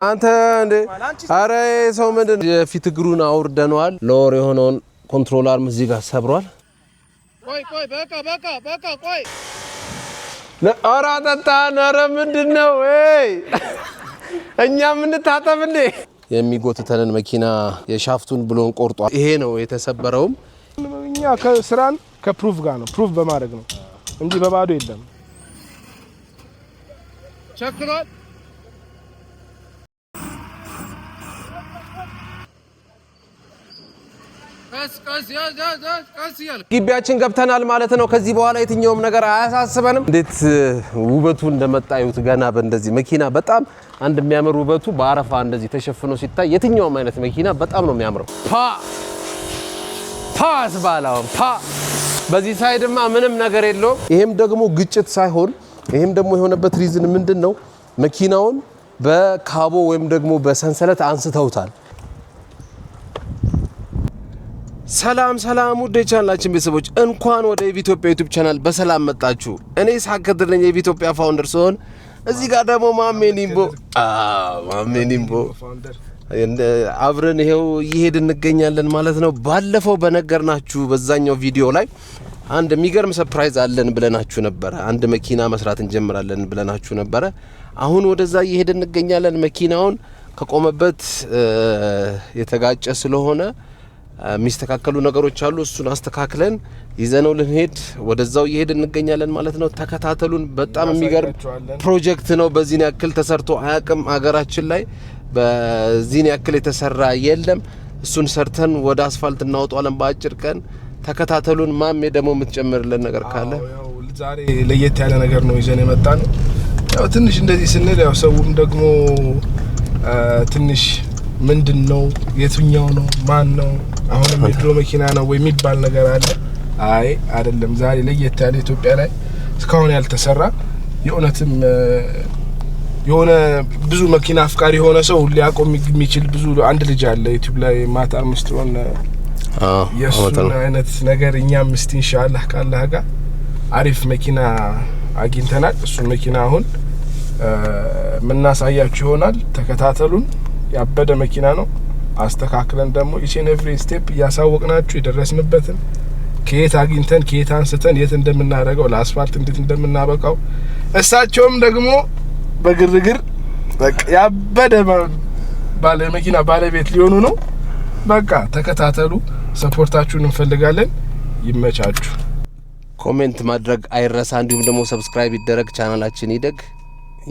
አንተ እንዴ! አረ ሰው ምንድን የፊት እግሩን አውርደነዋል። Lower የሆነውን control arm እዚህ ጋር ሰብሯል። ቆይ ቆይ፣ በቃ በቃ በቃ፣ ቆይ። ኧረ አጠጣን! ኧረ ምንድን ነው? እኛ የምንታጠብ እንዴ? የሚጎትተንን መኪና የ shaft ኡን ብሎን ቆርጧል። ይሄ ነው የተሰበረውም። እኛ ከስራን ከ proof ጋር ነው፣ proof በማድረግ ነው እንጂ በባዶ የለም። ቸክሏል። ግቢያችን ገብተናል ማለት ነው። ከዚህ በኋላ የትኛውም ነገር አያሳስበንም። እንዴት ውበቱ እንደመጣ እዩት። ገና በእንደዚህ መኪና በጣም አንድ የሚያምር ውበቱ በአረፋ እንደዚህ ተሸፍኖ ሲታይ የትኛውም አይነት መኪና በጣም ነው የሚያምረው። ፓ ፓስ ባላውን ፓ በዚህ side ማ ምንም ነገር የለውም። ይሄም ደግሞ ግጭት ሳይሆን ይሄም ደግሞ የሆነበት reason ምንድን ነው? መኪናውን በካቦ ወይም ደግሞ በሰንሰለት አንስተውታል። ሰላም ሰላም፣ ውድ የቻናላችን ቤተሰቦች፣ እንኳን ወደ ኢትዮጵያ YouTube channel በሰላም መጣችሁ። እኔ ሳከድር ነኝ፣ የኢትዮጵያ founder ሲሆን እዚህ ጋር ደግሞ ማሜ ኒምቦ፣ ማሜ ኒምቦ አብረን ይሄው እየሄድን እንገኛለን ማለት ነው። ባለፈው በነገርናችሁ በዛኛው ቪዲዮ ላይ አንድ የሚገርም surprise አለን ብለናችሁ ነበረ። አንድ መኪና መስራት እንጀምራለን ብለናችሁ ነበረ። አሁን ወደዛ እየሄድን እንገኛለን። መኪናውን ከቆመበት የተጋጨ ስለሆነ የሚስተካከሉ ነገሮች አሉ። እሱን አስተካክለን ይዘነው ልንሄድ ወደዛው እየሄድን እንገኛለን ማለት ነው። ተከታተሉን። በጣም የሚገርም ፕሮጀክት ነው። በዚህን ያክል ተሰርቶ አያውቅም። ሀገራችን ላይ በዚህን ያክል የተሰራ የለም። እሱን ሰርተን ወደ አስፋልት እናወጣዋለን በአጭር ቀን። ተከታተሉን። ማሜ ደግሞ የምትጨምርልን ነገር ካለ? ዛሬ ለየት ያለ ነገር ነው ይዘን የመጣነው። ያው ትንሽ እንደዚህ ስንል ያው ሰውም ደግሞ ትንሽ ምንድን ነው፣ የትኛው ነው፣ ማን ነው፣ አሁንም የድሮ መኪና ነው ወይ የሚባል ነገር አለ። አይ አይደለም። ዛሬ ለየት ያለ ኢትዮጵያ ላይ እስካሁን ያልተሰራ፣ የእውነትም የሆነ ብዙ መኪና አፍቃሪ የሆነ ሰው ሊያውቀው የሚችል ብዙ አንድ ልጅ አለ YouTube ላይ፣ ማት አርምስትሮን፣ የእሱን አይነት ነገር እኛም እስቲ ኢንሻአላህ ካላህ ጋር አሪፍ መኪና አግኝተናል። እሱን መኪና አሁን የምናሳያችሁ ይሆናል። ተከታተሉን። ያበደ መኪና ነው። አስተካክለን ደግሞ each and every step እያሳወቅናችሁ የደረስንበትን፣ ከየት አግኝተን፣ ከየት አንስተን የት እንደምናደርገው፣ ለአስፋልት እንዴት እንደምናበቃው፣ እሳቸውም ደግሞ በግርግር በቃ ያበደ ባለ መኪና ባለቤት ሊሆኑ ነው። በቃ ተከታተሉ። Support ኣችሁን እንፈልጋለን። ይመቻችሁ። Comment ማድረግ አይረሳ። እንዲሁም ደግሞ subscribe ይደረግ፣ ቻናላችን ይደግ።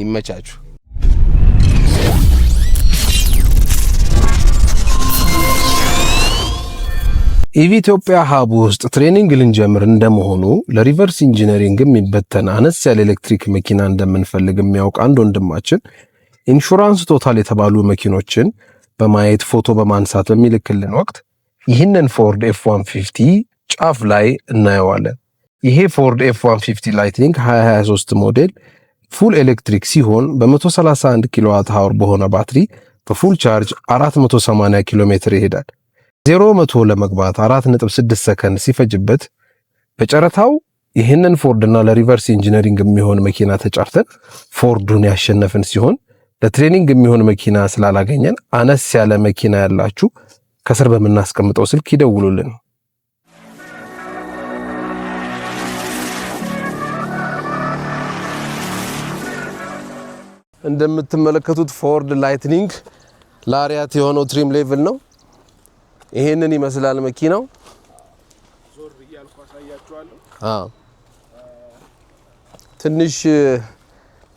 ይመቻችሁ። ኢቪ ኢትዮጵያ hub ውስጥ training ልንጀምር እንደመሆኑ ለ reverse engineering የሚበተን አነስ ያለ ኤሌክትሪክ መኪና እንደምንፈልግ የሚያውቅ አንድ ወንድማችን ኢንሹራንስ ቶታል የተባሉ መኪኖችን በማየት ፎቶ በማንሳት በሚልክልን ወቅት ይህንን Ford F-150 ጫፍ ላይ እናየዋለን። ይሄ Ford F-150 Lightning 2023 ሞዴል full electric ሲሆን በ131 kilowatt hour በሆነ ባትሪ በ full charge 480 ኪሎ ሜትር ይሄዳል። 0 100 ለመግባት 4.6 ሰከንድ ሲፈጅበት በጨረታው ይህንን ፎርድ እና ለ reverse engineering የሚሆን መኪና ተጫርተን ፎርዱን ያሸነፍን ሲሆን ለ training የሚሆን መኪና ስላላገኘን አነስ ያለ መኪና ያላችሁ ከስር በምናስቀምጠው ስልክ ይደውሉልን። እንደምትመለከቱት Ford Lightning Lariat የሆነው trim level ነው። ይሄንን ይመስላል መኪናው። ዞር እያልኩ አሳያችኋለሁ። አዎ፣ ትንሽ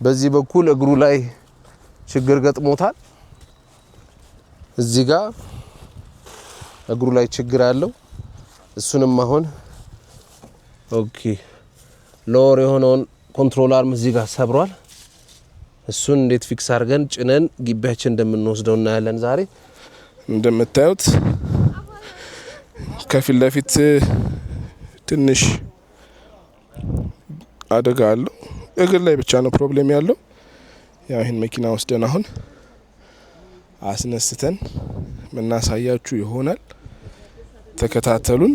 በዚህ በኩል እግሩ ላይ ችግር ገጥሞታል። እዚህ ጋር እግሩ ላይ ችግር አለው። እሱንም አሁን okay፣ lower የሆነውን control arm እዚህ ጋር ሰብሯል። እሱን እንዴት fix አድርገን ጭነን ግቢያችን እንደምንወስደው እናያለን ዛሬ። እንደምታዩት ከፊት ለፊት ትንሽ አደጋ አለው። እግር ላይ ብቻ ነው problem ያለው። ያው ይህን መኪና ወስደን አሁን አስነስተን የምናሳያችሁ ይሆናል። ተከታተሉን።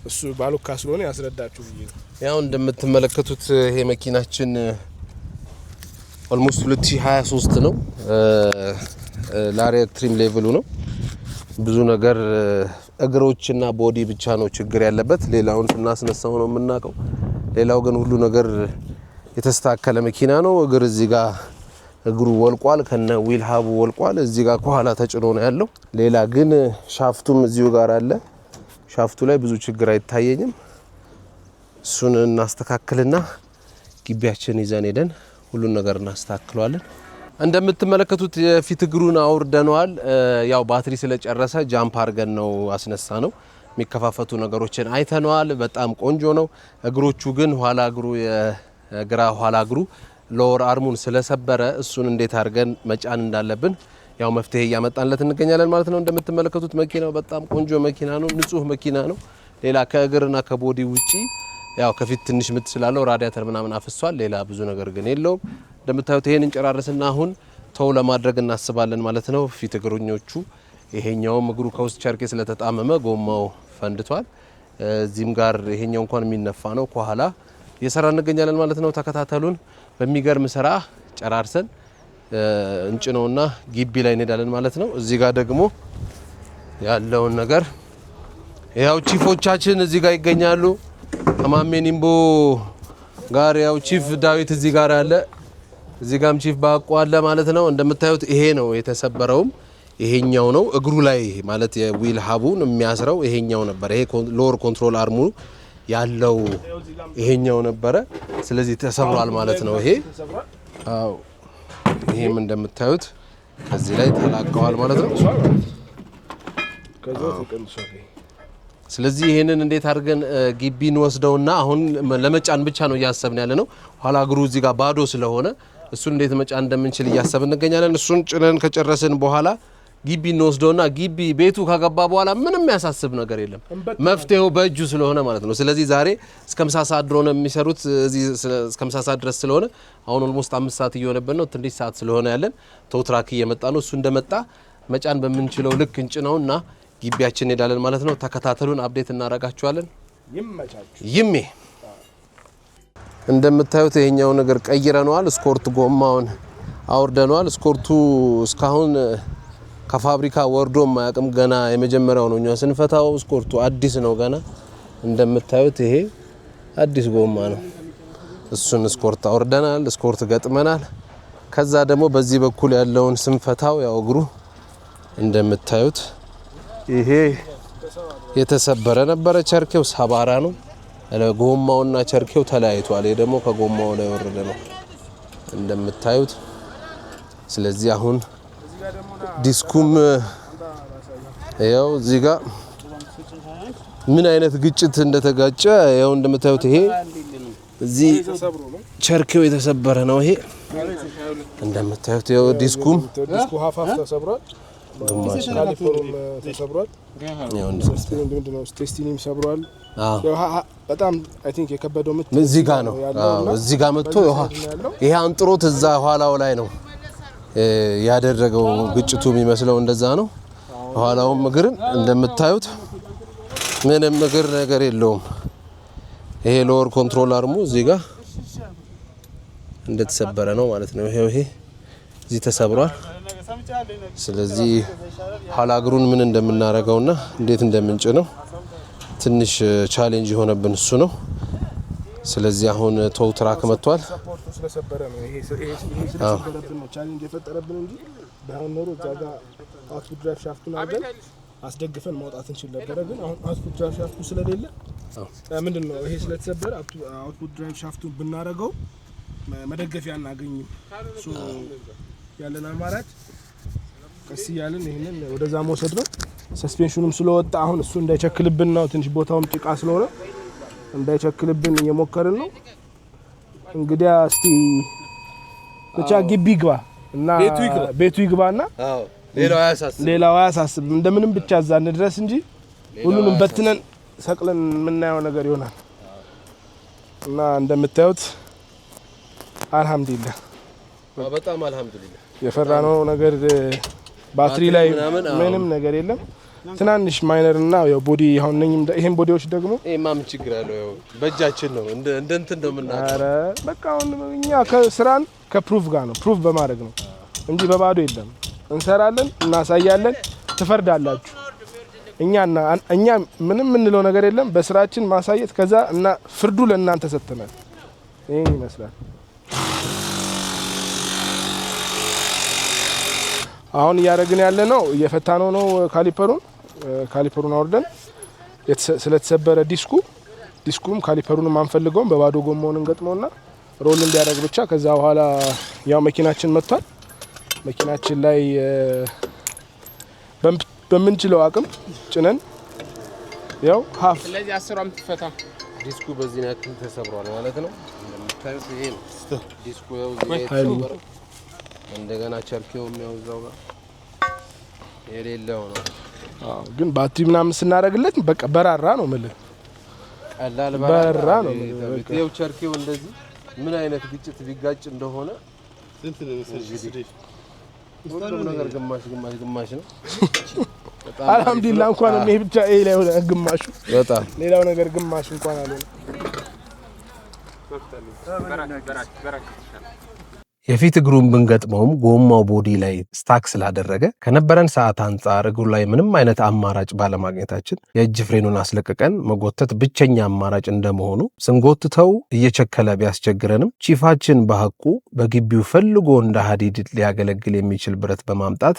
እሱ ባሉካ ስለሆነ ያስረዳችሁ ብዬ ነው። ያው እንደምትመለከቱት ይሄ መኪናችን Almost 2023 ነው። Lariat trim level ኡ ነው። ብዙ ነገር እግሮችና body ብቻ ነው ችግር ያለበት። ሌላውን ስናስነሳው ነው የምናውቀው። ሌላው ግን ሁሉ ነገር የተስተካከለ መኪና ነው። እግር እዚህ ጋር እግሩ ወልቋል፣ ከነ wheel hub ኡ ወልቋል። እዚህ ጋር ከኋላ ተጭኖ ነው ያለው። ሌላ ግን shaft ኡም እዚሁ ጋር አለ። Shaft ኡ ላይ ብዙ ችግር አይታየኝም። እሱን እናስተካክልና ግቢያችን ይዘን ሄደን ሁሉን ነገር እናስተካክለዋለን። እንደምትመለከቱት የፊት እግሩን አውርደነዋል። ያው ባትሪ ስለጨረሰ jump አድርገን ነው አስነሳነው። የሚከፋፈቱ ነገሮችን አይተነዋል። በጣም ቆንጆ ነው። እግሮቹ ግን ኋላ እግሩ፣ የግራ ኋላ እግሩ lower arm ኡን ስለሰበረ እሱን እንዴት አድርገን መጫን እንዳለብን ያው መፍትሄ እያመጣንለት እንገኛለን ማለት ነው። እንደምትመለከቱት መኪናው በጣም ቆንጆ መኪና ነው። ንጹህ መኪና ነው። ሌላ ከእግርና ከ body ውጪ ያው ከፊት ትንሽ ምት ስላለው ራዲያተር ምናምን አፍሷል። ሌላ ብዙ ነገር ግን የለውም። እንደምታዩት ይሄን እንጨራርስና አሁን tow ለማድረግ እናስባለን ማለት ነው። ፊት እግረኞቹ ይሄኛውም እግሩ ከውስጥ ቸርኬ ስለተጣመመ ጎማው ፈንድቷል። እዚህም ጋር ይሄኛው እንኳን የሚነፋ ነው። ከኋላ እየሰራ እንገኛለን ማለት ነው። ተከታተሉን። በሚገርም ስራ ጨራርሰን እንጭነውና ግቢ ላይ እንሄዳለን ማለት ነው። እዚህ ጋር ደግሞ ያለውን ነገር ያው chief ኦቻችን እዚህ ጋር ይገኛሉ። ከማሜ ኒምቦ ጋር ያው chief ዳዊት እዚህ ጋር አለ። እዚህ ጋርም chief ባቆ አለ ማለት ነው። እንደምታዩት ይሄ ነው የተሰበረውም ይሄኛው ነው። እግሩ ላይ ማለት የ wheel hub ኡን የሚያስረው ይሄኛው ነበር። ይሄ lower control arm ኡ ያለው ይሄኛው ነበረ። ስለዚህ ተሰብሯል ማለት ነው። ይሄ አዎ፣ ይሄም እንደምታዩት ከዚህ ላይ ተላቀዋል ማለት ነው። ከዛ ተቀንሷል። ስለዚህ ይሄንን እንዴት አድርገን ግቢ እንወስደውና አሁን ለመጫን ብቻ ነው እያሰብን ያለ ነው። ኋላ እግሩ እዚህ ጋር ባዶ ስለሆነ እሱን እንዴት መጫን እንደምንችል እያሰብን እንገኛለን። እሱን ጭነን ከጨረስን በኋላ ግቢ እንወስደውና ግቢ ቤቱ ከገባ በኋላ ምንም የሚያሳስብ ነገር የለም። መፍትሄው በእጁ ስለሆነ ማለት ነው። ስለዚህ ዛሬ እስከ ምሳ ሰዓት ድሮ ነው የሚሰሩት፣ እዚህ እስከ ምሳ ሰዓት ድረስ ስለሆነ አሁን almost 5 ሰዓት እየሆነብን ነው። ትንሽ ሰዓት ስለሆነ ያለን tow truck እየመጣ ነው። እሱ እንደመጣ መጫን በምንችለው ልክ እንጭነውና ግቢያችን እንሄዳለን ማለት ነው። ተከታተሉን፣ update እናደርጋችኋለን። ይመቻችሁ። ይሜ እንደምታዩት ይሄኛው ነገር ቀይረነዋል። ስኮርት ጎማውን አውርደነዋል። ስኮርቱ እስካሁን ከፋብሪካ ወርዶ ማያውቅም። ገና የመጀመሪያው ነው። እኛ ስንፈታው ስኮርቱ አዲስ ነው ገና። እንደምታዩት ይሄ አዲስ ጎማ ነው። እሱን ስኮርት አውርደናል። ስኮርት ገጥመናል። ከዛ ደግሞ በዚህ በኩል ያለውን ስንፈታው ያው እግሩ እንደምታዩት ይሄ የተሰበረ ነበረ። ቸርኬው ሰባራ ነው። ጎማውና ቸርኬው ተለያይቷል። ይሄ ደግሞ ከጎማው ላይ የወረደ ነው እንደምታዩት። ስለዚህ አሁን ዲስኩም ያው እዚህ ጋር ምን አይነት ግጭት እንደተጋጨ ያው እንደምታዩት ይሄ እዚህ ቸርኬው የተሰበረ ነው። ይሄ እንደምታዩት ያው ዲስኩም ዲስኩ half half ተሰብሯል። ግማሽ Caliper ኡም ተሰብሯል። ያው እንደምታዩት ምንድን ነው ቴስቲኒም ሰብሯል። አዎ ያው በጣም I think የከበደው ምት እዚህ ጋር ነው። ያለው አዎ እና እዚህ ጋር መጥቶ በዚህ ውሃ side ነው ያለው። ይሄ አንጥሮት እዛ ኋላው ላይ ነው ያደረገው። ግጭቱ የሚመስለው እንደዛ ነው። ኋላውም እግርን እንደምታዩት ምንም እግር ነገር የለውም። ይሄ lower control arm ኡ እዚህ ጋር እንደተሰበረ ነው ማለት ነው። ይሄው ይሄ እዚህ ተሰብሯል። ስለዚህ ኋላ እግሩን ምን እንደምናደርገውና እንዴት እንደምንጭነው ትንሽ challenge የሆነብን እሱ ነው። ስለዚህ አሁን tow truck መጥቷል። Support ኡ ስለሰበረ ነው ይሄ ስለሰበረብን ነው challenge የፈጠረብን እንጂ ባይሆን ኖሮ እዛ ጋር output drive shaft ኡን አድርገን አስደግፈን ማውጣት እንችል ነበረ። ግን አሁን output drive shaft ኡ ስለሌለ ምንድን ነው ይሄ ስለተሰበረ output drive shaft ኡን ብናደርገው መደገፊያ አናገኝም። So ያለን አማራጭ ቀስ እያልን ይህንን ወደዛ መውሰድ ነው። Suspension ኑም ስለወጣ አሁን እሱ እንዳይቸክልብን ነው። ትንሽ ቦታውም ጭቃ ስለሆነ እንዳይቸክልብን እየሞከርን ነው። እንግዲያ እስቲ ብቻ ግቢ ይግባ እና ቤቱ ይግባ። ቤቱ ይግባና ሌላው አያሳስብም። ሌላው አያሳስብም። እንደምንም ብቻ እዛ እንድረስ እንጂ ሁሉንም በትነን ሰቅለን የምናየው ነገር ይሆናል። እና እንደምታዩት አልሐምዱሊላህ በጣም አልሐምዱሊላህ። የፈራነው ነገር ባትሪ ላይ ምናምን፣ አዎ። ምንም ነገር የለም። ትናንሽ minor እና ያው body አሁን እነኝም ይሄን body ዎች ደግሞ ይሄማ ምን ችግር አለው? ያው በእጃችን ነው፣ እንደ እንትን ነው የምናውቀው። ኧረ በቃ አሁን እኛ ከስራን ከ proof ጋር ነው፣ proof በማድረግ ነው እንጂ በባዶ የለም። እንሰራለን፣ እናሳያለን፣ ትፈርዳላችሁ። እኛ ምንም የምንለው ነገር የለም። በስራችን ማሳየት ከዛ እና ፍርዱ ለእናንተ ሰጥተናል። ይሄን ይመስላል። አሁን እያደረግን ያለ ነው እየፈታነው ነው caliper ኡን። Caliper ኡን አውርደን ስለተሰበረ ዲስኩም caliper ኡንም አንፈልገውም። በባዶ ጎማውን እንገጥመውና roll እንዲያደርግ ብቻ። ከዛ በኋላ ያው መኪናችን መጥቷል። መኪናችን ላይ በምንችለው አቅም ጭነን ያው half ስለዚህ 10ሯም ትፈታ። ዲስኩ በዚህ ያክል ተሰብሯል ማለት ነው። እንደምታዩት ይሄ ነው ዲስኩ፣ ያው እዚህ ጋር የተሰበረው። እንደገና ቸርኬውም ያው እዛው ጋር የሌለው ነው። አዎ፣ ግን ባትሪ ምናምን ስናደርግለት በቃ በራራ ነው የምልህ። ቀላል በራ ነው የምልህ በቃ። ይኸው ቸርኬው እንደዚህ ምን አይነት ግጭት ቢጋጭ እንደሆነ ሁሉም ነገር ግማሽ ግማሽ ግማሽ ነው። በጣም አልሐምዱሊላህ እንኳን ይሄ ብቻ ይሄ ላይ ሆነ ግማሹ፣ በጣም ሌላው ነገር ግማሽ እንኳን አልሆነ። የፊት እግሩን ብንገጥመውም ጎማው body ላይ stuck ስላደረገ ከነበረን ሰዓት አንጻር እግሩ ላይ ምንም አይነት አማራጭ ባለማግኘታችን የእጅ ፍሬኑን አስለቅቀን መጎተት ብቸኛ አማራጭ እንደመሆኑ ስንጎትተው እየቸከለ ቢያስቸግረንም chief ኣችን በሐቁ በግቢው ፈልጎ እንደ ሀዲድ ሊያገለግል የሚችል ብረት በማምጣት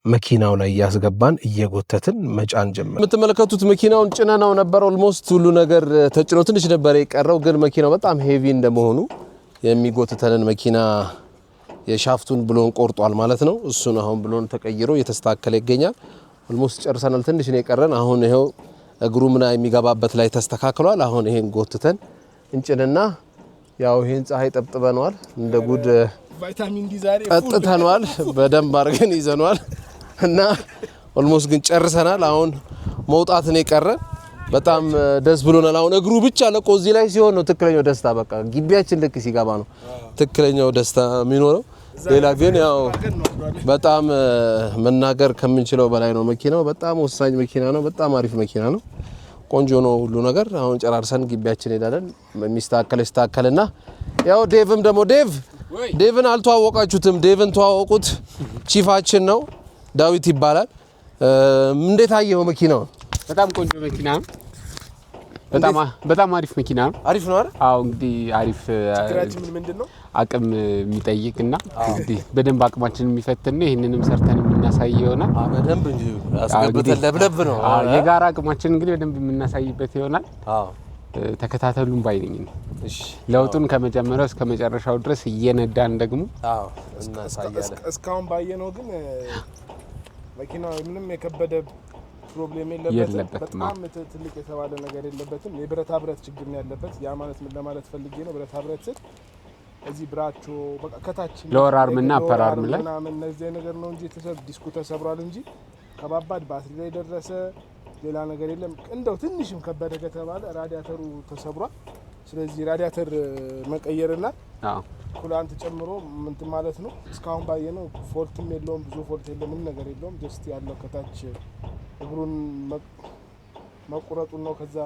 መኪናው ላይ እያስገባን እየጎተትን መጫን ጀመር። የምትመለከቱት መኪናውን ጭነነው ነበር። Almost ሁሉ ነገር ተጭኖ ትንሽ ነበር የቀረው። ግን መኪናው በጣም heavy እንደመሆኑ የሚጎትተንን መኪና የ shaft ኡን ብሎን ቆርጧል ማለት ነው። እሱን አሁን ብሎን ተቀይሮ እየተስተካከለ ይገኛል። Almost ጨርሰናል። ትንሽ ነው የቀረን። አሁን ይኸው እግሩ ምና የሚገባበት ላይ ተስተካክሏል። አሁን ይሄን ጎትተን እንጭንና ያው ይሄን ፀሐይ ጠብጥበነዋል፣ እንደ ጉድ Vitamin D ዛሬ ጠጥተነዋል። በደንብ አድርገን ይዘነዋል እና almost ግን ጨርሰናል። አሁን መውጣት ነው የቀረ። በጣም ደስ ብሎናል። አሁን እግሩ ብቻ ለቆ እዚህ ላይ ሲሆን ነው ትክክለኛው ደስታ። በቃ ግቢያችን ልክ ሲገባ ነው ትክክለኛው ደስታ የሚኖረው። ሌላ ግን ያው በጣም መናገር ከምንችለው በላይ ነው። መኪናው በጣም ወሳኝ መኪና ነው። በጣም አሪፍ መኪና ነው። ቆንጆ ነው ሁሉ ነገር። አሁን ጨራርሰን ግቢያችን ሄዳለን። የሚስተካከል ይስተካከልና ያው ዴቭም ደግሞ ዴቭን አልተዋወቃችሁትም። ዴቭን ተዋወቁት። Chief ኣችን ነው፣ ዳዊት ይባላል። እንዴት አየኸው መኪናውን? በጣም ቆንጆ መኪና ነው። በጣም በጣም አሪፍ መኪና ነው። አሪፍ ነው አይደል? አዎ፣ እንግዲህ አሪፍ ችግራችን ምን ምንድን ነው? አቅም የሚጠይቅ እና እንግዲህ በደንብ አቅማችንን የሚፈትን ነው። ይህንንም ሰርተን የምናሳይ ይሆናል። በደንብ እንጂ አስገብተን ለብለብ ነው። አዎ፣ የጋራ አቅማችንን እንግዲህ በደንብ የምናሳይበት ይሆናል። አዎ፣ ተከታተሉን ባይ ነኝ እኔ። እሺ። ለውጡን ከመጀመሪያው እስከ መጨረሻው ድረስ እየነዳን ደግሞ አዎ፣ እናሳያለን። እስካሁን ባየነው ግን መኪናው ምንም የከበደ problem የለበትም። የለበትም። በጣም ትልቅ የተባለ ነገር የለበትም። የብረታ ብረት ችግር ነው ያለበት። ያ ማለት ምን ለማለት ፈልጌ ነው? ብረታ ብረት ስል እዚህ ብራቾ በቃ ከታች Lower arm እና lower upper arm arm ላይ ምናምን እነዚህ ነገር ነው እንጂ ዲስኩ ተሰብሯል እንጂ ከባባድ ባትሪ ላይ ደረሰ ሌላ ነገር የለም። እንደው ትንሽም ከበደ ከተባለ ራዲያተሩ ተሰብሯል። ስለዚህ ራዲያተር መቀየርና coolant ጨምሮ ምንትን ማለት ነው። እስካሁን ባየነው fault ም የለውም፣ ብዙ fault የለም፣ ምንም ነገር የለውም። Just ያለው ከታች እግሩን መቁረጡን ነው። ከዛ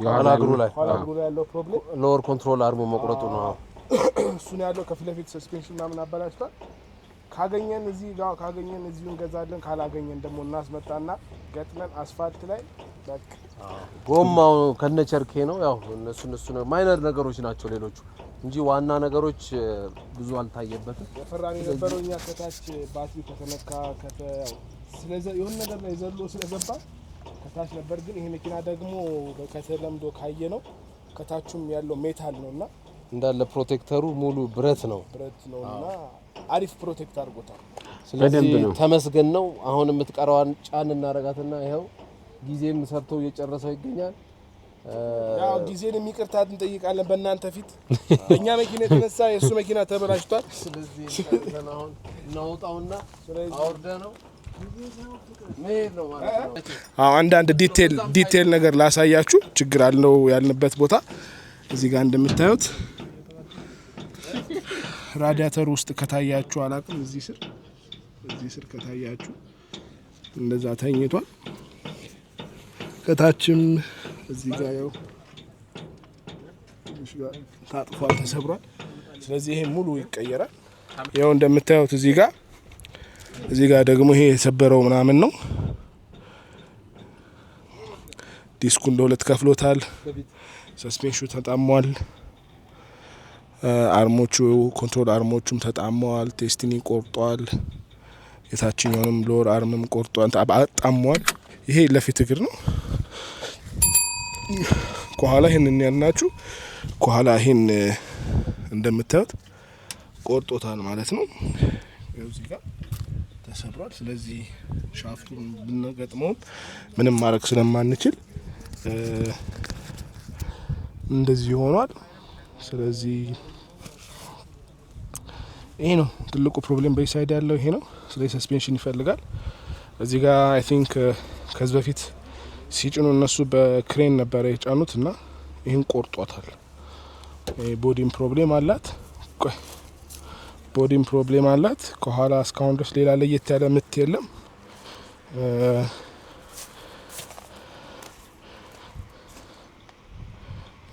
ኋላ እግሩ ላይ ኋላ እግሩ ላይ ያለው problem Lower control arm ኡ መቁረጡ ነው። እሱን ያለው ከፊት ለፊት suspension ምናምን አበላሽቷል። ካገኘን እዚህ ጋር ካገኘን እዚሁ እንገዛለን፣ ካላገኘን ደግሞ እናስመጣና ገጥመን አስፋልት ላይ በቃ። ጎማው ከነቸርኬ ነው። ያው እነሱ minor ነገሮች ናቸው ሌሎቹ እንጂ ዋና ነገሮች ብዙ አልታየበትም። የፈራን የነበረው እኛ ከታች ባትሪ ከተነካ የሆነ ነገር ላይ ዘሎ ስለገባ ከታች ነበር። ግን ይሄ መኪና ደግሞ ከተለምዶ ካየ ነው ከታቹም ያለው metal ነውና እንዳለ protector ኡ ሙሉ ብረት ነው። ብረት ነውና አሪፍ protect አድርጎታል። ስለዚህ በደንብ ነው። ተመስገን ነው። አሁን የምትቀረዋን ጫን እናረጋትና ይኸው ጊዜም ሰርቶ እየጨረሰው ይገኛል። ያው ጊዜንም ይቅርታ እንጠይቃለን በእናንተ ፊት። በእኛ መኪና የተነሳ የእሱ መኪና ተበላሽቷል። ስለዚህ ጨርሰን አሁን እናውጣውና አውርደ ነው መሄድ ነው ማለት ነው። አዎ፣ አንዳንድ detail ነገር ላሳያችሁ። ችግር አለው ያልንበት ቦታ እዚህ ጋር እንደምታዩት ራዲያተር ውስጥ ከታያችሁ አላቅም፣ እዚህ ስር ከታያችሁ እንደዛ ተኝቷል። ከታችም እዚህ ጋር ያው ትንሽ ጋር ታጥፏል፣ ተሰብሯል። ስለዚህ ይሄ ሙሉ ይቀየራል። ያው እንደምታዩት እዚህ ጋር ደግሞ ይሄ የሰበረው ምናምን ነው። ዲስኩ እንደ ሁለት ከፍሎታል። Suspension ኑ ተጣሟል። Arm ኦቹ፣ control arm ኦቹም ተጣመዋል። ቴስቲኒ ቆርጧል። የታችኛውንም lower arm ም ቆርጧል፣ አጣሟል። ይሄ ለፊት እግር ነው። ከኋላ ይሄንን ያልናችሁ ከኋላ ይሄን እንደምታዩት ቆርጦታል ማለት ነው። ይኸው እዚህ ጋር ተሰብሯል። ስለዚህ shaft ኡን ብንገጥመውም ምንም ማድረግ ስለማንችል እንደዚህ ሆኗል። ስለዚህ ይሄ ነው ትልቁ problem በዚህ side ያለው ይሄ ነው። ስለዚህ suspension ይፈልጋል። እዚህ ጋር I think ከዚህ በፊት ሲጭኑ እነሱ በክሬን ነበረ የጫኑት እና ይህን ቆርጧታል። Body ም problem አላት። ቆይ፣ body ም problem አላት። ከኋላ እስካሁን ድረስ ሌላ ለየት ያለ ምት የለም።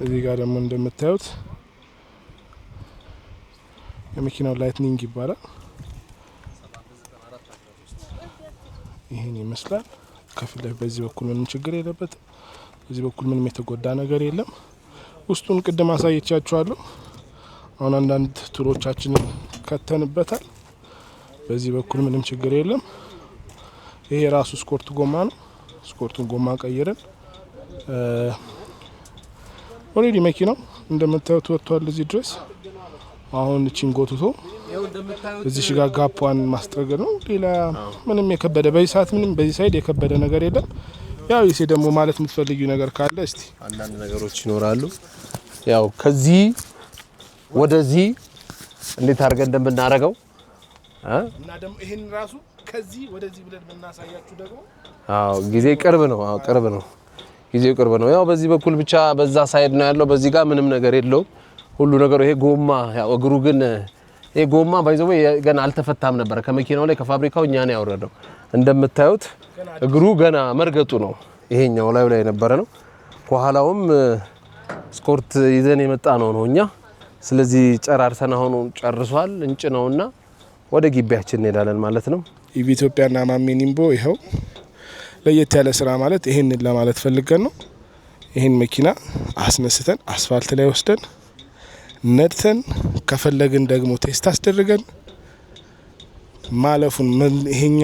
እዚህ ጋር ደግሞ እንደምታዩት የመኪናው Lightning ይባላል። ይህን ይመስላል። ከፊት ለፊት በዚህ በኩል ምንም ችግር የለበትም። በዚህ በኩል ምንም የተጎዳ ነገር የለም። ውስጡን ቅድም አሳይቻችኋለሁ። አሁን አንዳንድ tool ኦቻችንን ከተንበታል። በዚህ በኩል ምንም ችግር የለም። ይሄ የራሱ ስኮርት ጎማ ነው። ስኮርቱን ጎማ ቀይረን already መኪናው እንደምታዩት ወጥቷል እዚህ ድረስ። አሁን እቺን ጎትቶ እዚህ ጋር gap ኧን ማስጠረግ ነው። ሌላ ምንም የከበደ በዚህ ሰዓት ምንም በዚህ side የከበደ ነገር የለም። ያው ይሴ ደግሞ ማለት የምትፈልጊው ነገር ካለ እስቲ። አንዳንድ ነገሮች ይኖራሉ። ያው ከዚህ ወደዚህ እንዴት አድርገን እንደምናደርገው እ እና ደግሞ ይሄን ራሱ ከዚህ ወደዚህ ብለን የምናሳያችሁ ደግሞ አዎ፣ ጊዜ ቅርብ ነው። አዎ፣ ቅርብ ነው። ጊዜው ቅርብ ነው። ያው በዚህ በኩል ብቻ በዛ side ነው ያለው። በዚህ ጋር ምንም ነገር የለውም። ሁሉ ነገሩ ይሄ ጎማ፣ ያው እግሩ ግን ይሄ ጎማ by the way ገና አልተፈታም ነበር ከመኪናው ላይ፣ ከፋብሪካው እኛ ነው ያወረደው። እንደምታዩት እግሩ ገና መርገጡ ነው። ይሄኛው ላዩ ላይ የነበረ ነው። ከኋላውም ስኮርት ይዘን የመጣ ነው ነው እኛ። ስለዚህ ጨራርሰን አሁን ጨርሷል። እንጭነውና ወደ ግቢያችን እንሄዳለን ማለት ነው። ኢቪ ኢትዮጵያና ማሜ ኒምቦ ይኸው ለየት ያለ ስራ ማለት ይሄንን ለማለት ፈልገን ነው። ይሄን መኪና አስነስተን አስፋልት ላይ ወስደን ነድተን ከፈለግን ደግሞ test አስደርገን ማለፉን ይሄኛ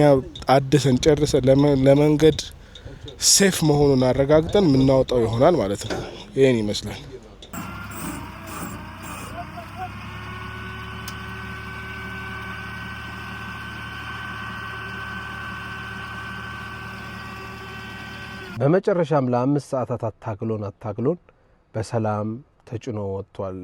አድሰን ጨርሰን ለመንገድ safe መሆኑን አረጋግጠን የምናወጣው ይሆናል ማለት ነው። ይሄን ይመስላል። በመጨረሻም ለ5 ሰዓታት አታግሎን አታግሎን በሰላም ተጭኖ ወጥቷል።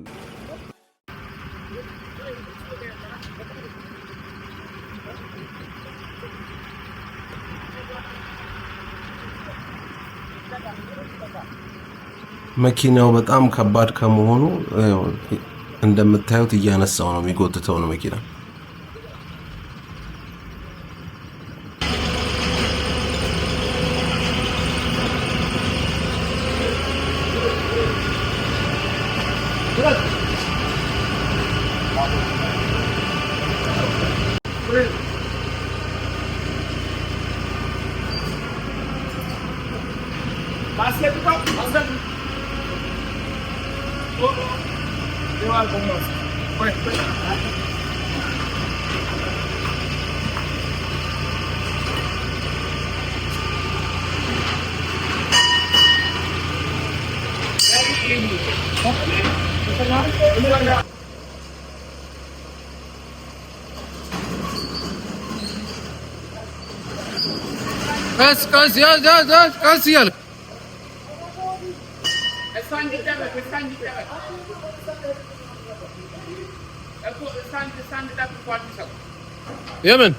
መኪናው በጣም ከባድ ከመሆኑ ያው እንደምታዩት እያነሳው ነው፣ የሚጎትተው ነው መኪና። ቀስ ቀስ፣ ያዝ ያዝ ያዝ፣ ቀስ እያልክ። የምን?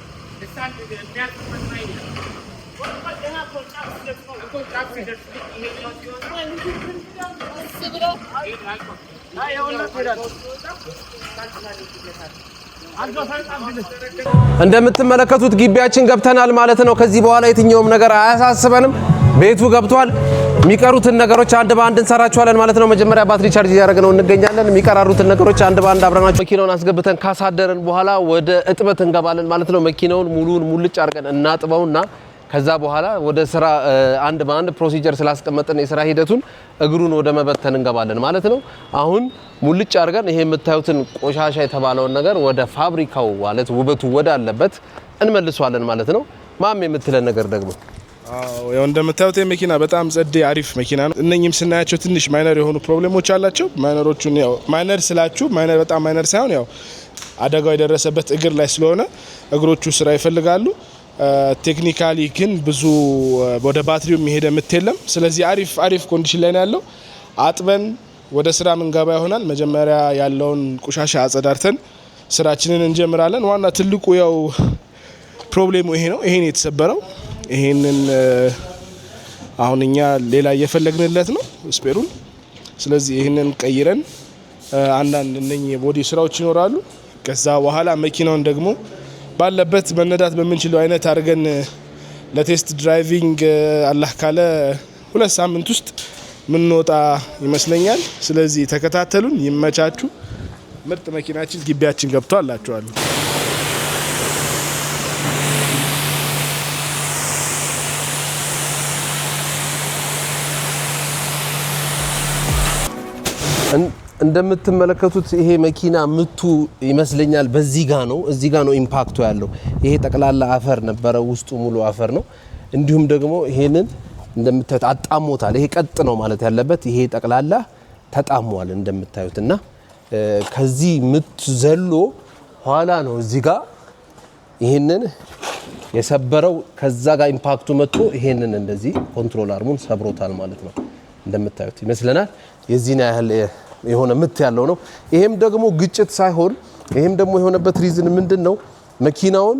እንደምትመለከቱት ግቢያችን ገብተናል ማለት ነው። ከዚህ በኋላ የትኛውም ነገር አያሳስበንም። ቤቱ ገብቷል። የሚቀሩትን ነገሮች አንድ በአንድ እንሰራቸዋለን ማለት ነው። መጀመሪያ ባትሪ charge እያደረግነው እንገኛለን። የሚቀራሩትን ነገሮች አንድ በአንድ አብረናቸው መኪናውን አስገብተን ካሳደረን በኋላ ወደ እጥበት እንገባለን ማለት ነው። መኪናውን ሙሉውን ሙልጭ አድርገን እናጥበውና ከዛ በኋላ ወደ ስራ አንድ በአንድ procedure ስላስቀመጥን የስራ ሂደቱን እግሩን ወደ መበተን እንገባለን ማለት ነው። አሁን ሙልጭ አድርገን ይሄ የምታዩትን ቆሻሻ የተባለውን ነገር ወደ ፋብሪካው ማለት ውበቱ ወዳለበት እንመልሰዋለን ማለት ነው። ማም የምትለን ነገር ደግሞ? አዎ፣ ያው እንደምታዩት መኪና በጣም ጸዴ አሪፍ መኪና ነው። እነኚህም ስናያቸው ትንሽ minor የሆኑ problem ኦች አላቸው። Minor ኦቹን ያው minor ስላችሁ minor በጣም minor ሳይሆን ያው አደጋው የደረሰበት እግር ላይ ስለሆነ እግሮቹ ስራ ይፈልጋሉ። Technically ግን ብዙ ወደ ባትሪው የሚሄደ ምት የለም። ስለዚህ አሪፍ አሪፍ condition ላይ ነው ያለው። አጥበን ወደ ስራ ምንገባ ይሆናል። መጀመሪያ ያለውን ቆሻሻ አጸዳርተን ስራችንን እንጀምራለን። ዋና ትልቁ ያው problem ኡ ይሄ ነው። ይሄን የተሰበረው ይሄንን አሁን እኛ ሌላ እየፈለግንለት ነው spare ኡን። ስለዚህ ይህንን ቀይረን አንዳንድ እነኚህ የ body ስራዎች ይኖራሉ። ከዛ በኋላ መኪናውን ደግሞ ባለበት መነዳት በምንችለው አይነት አድርገን ለ test driving አላህ ካለ 2 ሳምንት ውስጥ ምንወጣ ይመስለኛል። ስለዚህ ተከታተሉን፣ ይመቻችሁ። ምርጥ መኪናችን ግቢያችን ገብቶ አላችኋለሁ። እንደምትመለከቱት ይሄ መኪና ምቱ ይመስለኛል በዚህ ጋ ነው፣ እዚህ ጋ ነው impact ኡ ያለው። ይሄ ጠቅላላ አፈር ነበረ፣ ውስጡ ሙሉ አፈር ነው። እንዲሁም ደግሞ ይሄንን እንደምታዩት አጣሞታል። ይሄ ቀጥ ነው ማለት ያለበት፣ ይሄ ጠቅላላ ተጣሟል እንደምታዩት እና ከዚህ ምት ዘሎ ኋላ ነው እዚህ ጋ ይሄንን የሰበረው። ከዛ ጋር impact ኡ መጥቶ ይሄንን እንደዚህ control arm ኡን ሰብሮታል ማለት ነው። እንደምታዩት ይመስለናል የዚህን ያህል የሆነ ምት ያለው ነው። ይሄም ደግሞ ግጭት ሳይሆን ይሄም ደግሞ የሆነበት reason ምንድን ነው? መኪናውን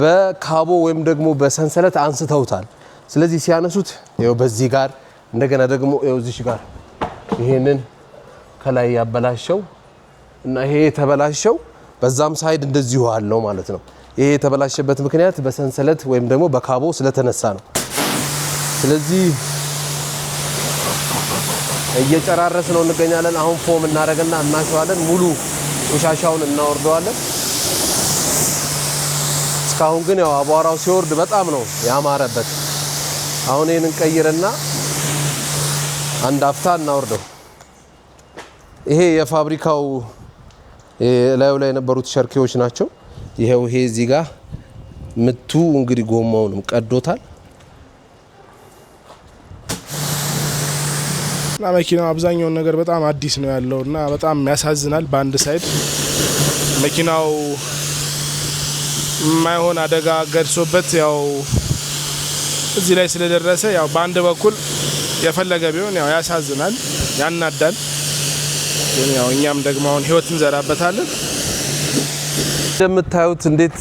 በካቦ ወይም ደግሞ በሰንሰለት አንስተውታል። ስለዚህ ሲያነሱት ይኸው በዚህ ጋር እንደገና ደግሞ ይኸው እዚህ ጋር ይሄንን ከላይ ያበላሸው እና ይሄ የተበላሸው በዛም side እንደዚሁ አለው ማለት ነው። ይሄ የተበላሸበት ምክንያት በሰንሰለት ወይም ደግሞ በካቦ ስለተነሳ ነው። ስለዚህ እየጨራረስን ነው እንገኛለን። አሁን foam እናደርግና እናሸዋለን። ሙሉ ቆሻሻውን እናወርደዋለን። እስካሁን ግን ያው አቧራው ሲወርድ በጣም ነው ያማረበት። አሁን ይህንን ቀይርና አንድ አፍታ እናወርደው። ይሄ የፋብሪካው ላዩ ላይ የነበሩት ሸርኬዎች ናቸው። ይሄው ይሄ እዚህ ጋር ምቱ እንግዲህ ጎማውንም ቀዶታል። እና መኪናው አብዛኛውን ነገር በጣም አዲስ ነው ያለው እና በጣም ያሳዝናል። በአንድ side መኪናው የማይሆን አደጋ ገድሶበት ያው እዚህ ላይ ስለደረሰ ያው በአንድ በኩል የፈለገ ቢሆን ያው ያሳዝናል፣ ያናዳል። ግን ያው እኛም ደግሞ አሁን ህይወት እንዘራበታለን። እንደምታዩት እንዴት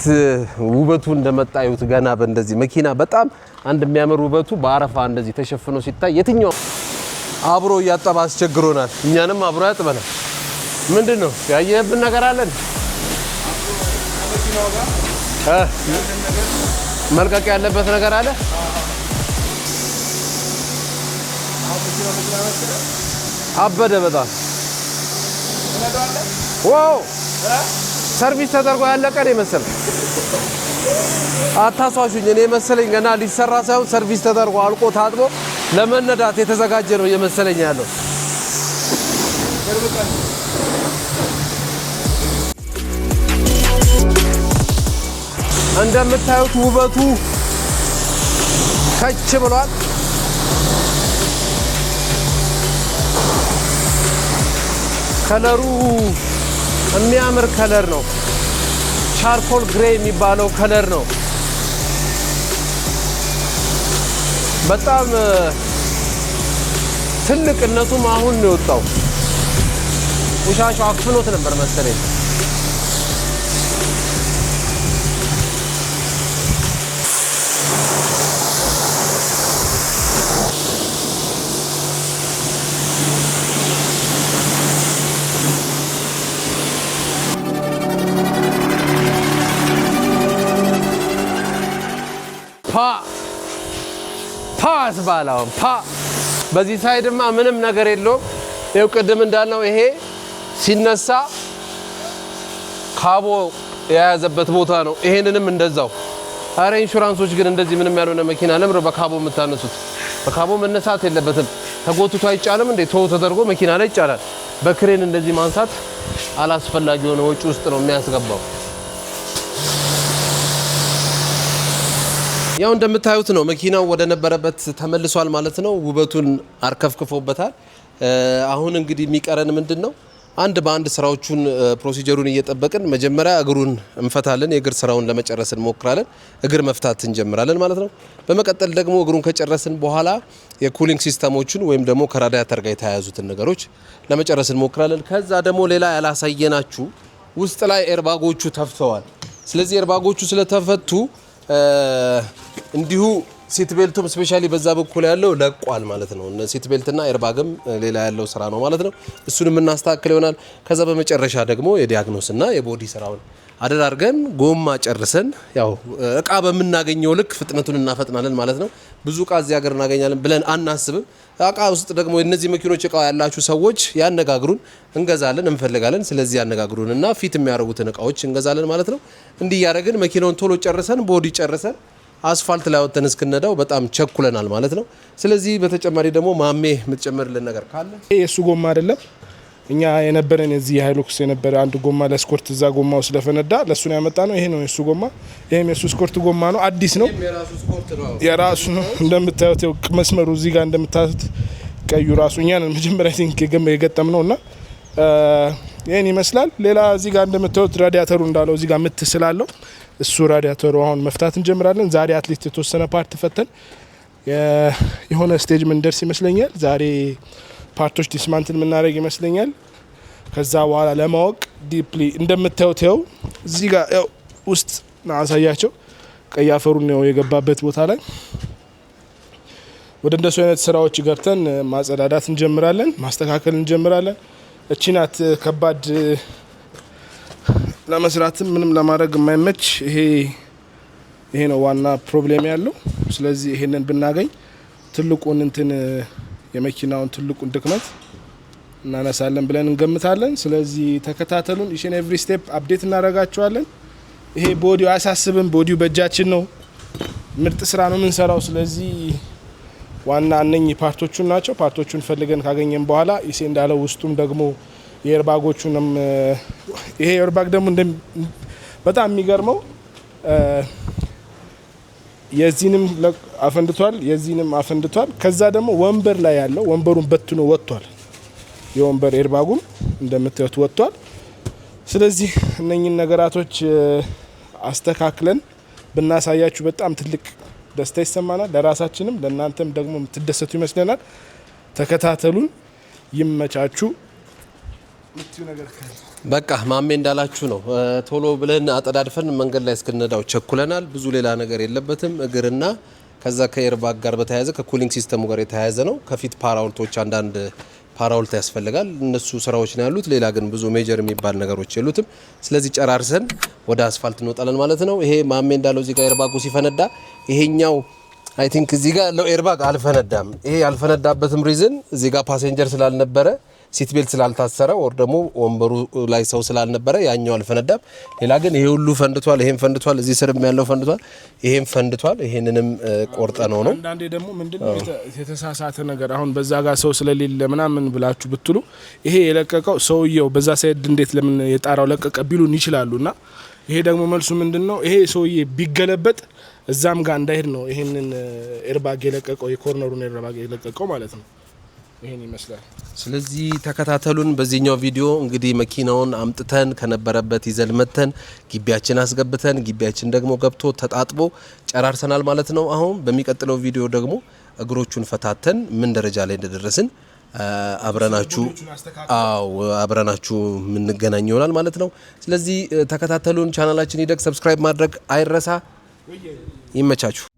ውበቱ እንደመጣ እዩት። ገና በእንደዚህ መኪና በጣም አንድ የሚያምር ውበቱ በአረፋ እንደዚህ ተሸፍኖ ሲታይ የትኛው አብሮ እያጠባ አስቸግሮናል። እኛንም አብሮ ያጥበናል። ምንድን ነው ያየህብን ነገር አለን? መልቀቅ ያለበት ነገር አለ? አበደ በጣም። Wow፣ service ተደርጎ ያለቀ ነው የመሰለኝ። አታሷሹኝ። እኔ መሰለኝ ገና ሊሰራ ሳይሆን service ተደርጎ አልቆ ታጥቦ ለመነዳት የተዘጋጀ ነው እየመሰለኝ ያለው። እንደምታዩት ውበቱ ከች ብሏል። Color ኡ የሚያምር color ነው። Charcoal gray የሚባለው color ነው። በጣም ትልቅነቱም አሁን ነው የወጣው። ቆሻሻው አፍኖት ነበር መሰለኝ። ፓ ፓስ ባላውን ፓ። በዚህ side ማ ምንም ነገር የለውም። ይኸው ቅድም እንዳልነው ይሄ ሲነሳ ካቦ የያዘበት ቦታ ነው። ይሄንንም እንደዛው። አረ ኢንሹራንሶች ግን እንደዚህ ምንም ያልሆነ መኪና ለምሮ በካቦ የምታነሱት? በካቦ መነሳት የለበትም። ተጎትቶ አይጫንም እንዴ? Tow ተደርጎ መኪና ላይ ይጫላል። በክሬን እንደዚህ ማንሳት አላስፈላጊ የሆነ ወጪ ውስጥ ነው የሚያስገባው። ያው እንደምታዩት ነው፣ መኪናው ወደ ነበረበት ተመልሷል ማለት ነው። ውበቱን አርከፍክፎበታል። አሁን እንግዲህ የሚቀረን ምንድን ነው? አንድ በአንድ ስራዎቹን procedure ኡን እየጠበቅን መጀመሪያ እግሩን እንፈታለን። የእግር ስራውን ለመጨረስ እንሞክራለን። እግር መፍታት እንጀምራለን ማለት ነው። በመቀጠል ደግሞ እግሩን ከጨረስን በኋላ የ cooling system ኦቹን ወይም ደግሞ ከራዲያተር ጋር የተያያዙትን ነገሮች ለመጨረስ እንሞክራለን። ከዛ ደግሞ ሌላ ያላሳየናችሁ ውስጥ ላይ airbag ኦቹ ተፈተዋል። ስለዚህ airbag ኦቹ ስለተፈቱ እንዲሁ seat belt ኡም specially በዛ በኩል ያለው ለቋል ማለት ነው። Seat belt ና airbag ም ሌላ ያለው ስራ ነው ማለት ነው። እሱን የምናስተካክል ይሆናል። ከዛ በመጨረሻ ደግሞ የ diagnose ና የ body ስራውን አደራርገን ጎማ ጨርሰን ያው እቃ በምናገኘው ልክ ፍጥነቱን እናፈጥናለን ማለት ነው። ብዙ እቃ እዚህ ሀገር እናገኛለን ብለን አናስብም። እቃ ውስጥ ደግሞ እነዚህ መኪኖች እቃ ያላችሁ ሰዎች ያነጋግሩን፣ እንገዛለን፣ እንፈልጋለን። ስለዚህ ያነጋግሩን እና fit የሚያደርጉትን እቃዎች እንገዛለን ማለት ነው። እንዲህ እያደረግን መኪናውን ቶሎ ጨርሰን፣ body ጨርሰን፣ አስፋልት ላይ ወጥተን እስክነዳው በጣም ቸኩለናል ማለት ነው። ስለዚህ በተጨማሪ ደግሞ ማሜ የምትጨምርልን ነገር ካለ? ይሄ የእሱ ጎማ አይደለም። እኛ የነበረን የዚህ የሃይሉክስ የነበረ አንድ ጎማ ለስኮርት እዛ ጎማው ስለፈነዳ ለእሱ ነው ያመጣነው። ይሄ ነው የእሱ ጎማ። ይሄም የእሱ ስኮርት ጎማ ነው። አዲስ ነው፣ የራሱ ነው። እንደምታዩት ያው መስመሩ እዚህ ጋር እንደምታዩት ቀዩ ራሱ እኛ ነን መጀመሪያ think የገጠም ነው እና ይህን ይመስላል። ሌላ እዚህ ጋር እንደምታዩት ራዲያተሩ እንዳለው እዚህ ጋር ምት ስላለው እሱ ራዲያተሩ አሁን መፍታት እንጀምራለን። ዛሬ at least የተወሰነ part ፈተን የሆነ stage ምንደርስ ይመስለኛል። ዛሬ part ኦች dismantle የምናደርግ ይመስለኛል። ከዛ በኋላ ለማወቅ deeply እንደምታዩት ያው እዚህ ጋር ያው ውስጥ አሳያቸው፣ ቀይ አፈሩን ነው የገባበት ቦታ ላይ ወደ እንደሱ አይነት ስራዎች ገብተን ማጸዳዳት እንጀምራለን፣ ማስተካከል እንጀምራለን። እቺ ናት ከባድ፣ ለመስራትም ምንም ለማድረግ የማይመች። ይሄ ነው ዋና problem ያለው። ስለዚህ ይሄንን ብናገኝ ትልቁን እንትን የመኪናውን ትልቁን ድክመት እናነሳለን ብለን እንገምታለን። ስለዚህ ተከታተሉን። Each and every step update እናደርጋቸዋለን። ይሄ body ው አያሳስብም። Body ው በእጃችን ነው። ምርጥ ስራ ነው የምንሰራው። ስለዚህ ዋና እነኚህ part ኦቹን ናቸው። Part ኦቹን ፈልገን ካገኘን በኋላ ይሴ እንዳለው ውስጡም ደግሞ የ airbag ኦቹንም፣ ይሄ airbag ደግሞ በጣም የሚገርመው የዚህንም አፈንድቷል፣ የዚህንም አፈንድቷል። ከዛ ደግሞ ወንበር ላይ ያለው ወንበሩን በትኖ ወጥቷል። የወንበር airbag ኡም እንደምታዩት ወጥቷል። ስለዚህ እነኚህን ነገራቶች አስተካክለን ብናሳያችሁ በጣም ትልቅ ደስታ ይሰማናል። ለራሳችንም ለእናንተም ደግሞ የምትደሰቱ ይመስለናል። ተከታተሉን፣ ይመቻችሁ። በቃ ማሜ እንዳላችሁ ነው። ቶሎ ብለን አጠዳድፈን መንገድ ላይ እስክነዳው ቸኩለናል። ብዙ ሌላ ነገር የለበትም። እግርና ከዛ ከ airbag ጋር በተያያዘ ከ cooling system ኡ ጋር የተያያዘ ነው። ከፊት ፓራውልቶች፣ አንዳንድ ፓራውልት ያስፈልጋል። እነሱ ስራዎች ነው ያሉት። ሌላ ግን ብዙ major የሚባል ነገሮች የሉትም። ስለዚህ ጨራርሰን ወደ አስፋልት እንወጣለን ማለት ነው። ይሄ ማሜ እንዳለው እዚህ ጋር airbag ኡ ሲፈነዳ ይሄኛው I think እዚህ ጋር ያለው airbag አልፈነዳም። ይሄ ያልፈነዳበትም reason እዚህ ጋር passenger ስላልነበረ፣ seat belt ስላልታሰረ or ደግሞ ወንበሩ ላይ ሰው ስላልነበረ ያኛው አልፈነዳም። ሌላ ግን ይሄ ሁሉ ፈንድቷል። ይሄም ፈንድቷል። እዚህ ስርም ያለው ፈንድቷል። ይሄም ፈንድቷል። ይሄንንም ቆርጠነው ነው። አንዳንዴ ደግሞ ምንድነው የተሳሳተ ነገር፣ አሁን በዛ ጋር ሰው ስለሌለ ምናምን ብላችሁ ብትሉ ይሄ የለቀቀው ሰውየው በዛ side እንዴት ለምን የጣራው ለቀቀ ቢሉን ይችላሉ። እና ይሄ ደግሞ መልሱ ምንድን ነው? ይሄ ሰውዬ ቢገለበጥ እዛም ጋር እንዳይሄድ ነው ይሄንን airbag የለቀቀው፣ የ corner ኡን airbag የለቀቀው ማለት ነው። ይሄን ይመስላል። ስለዚህ ተከታተሉን። በዚህኛው ቪዲዮ እንግዲህ መኪናውን አምጥተን ከነበረበት ይዘን መጥተን ግቢያችን አስገብተን ግቢያችን ደግሞ ገብቶ ተጣጥቦ ጨራርሰናል ማለት ነው። አሁን በሚቀጥለው ቪዲዮ ደግሞ እግሮቹን ፈታተን ምን ደረጃ ላይ እንደደረስን አብረናችሁ አው አብረናችሁ የምንገናኝ ይሆናል ማለት ነው። ስለዚህ ተከታተሉን። ቻናላችን ይደግ፣ subscribe ማድረግ አይረሳ። ይመቻችሁ።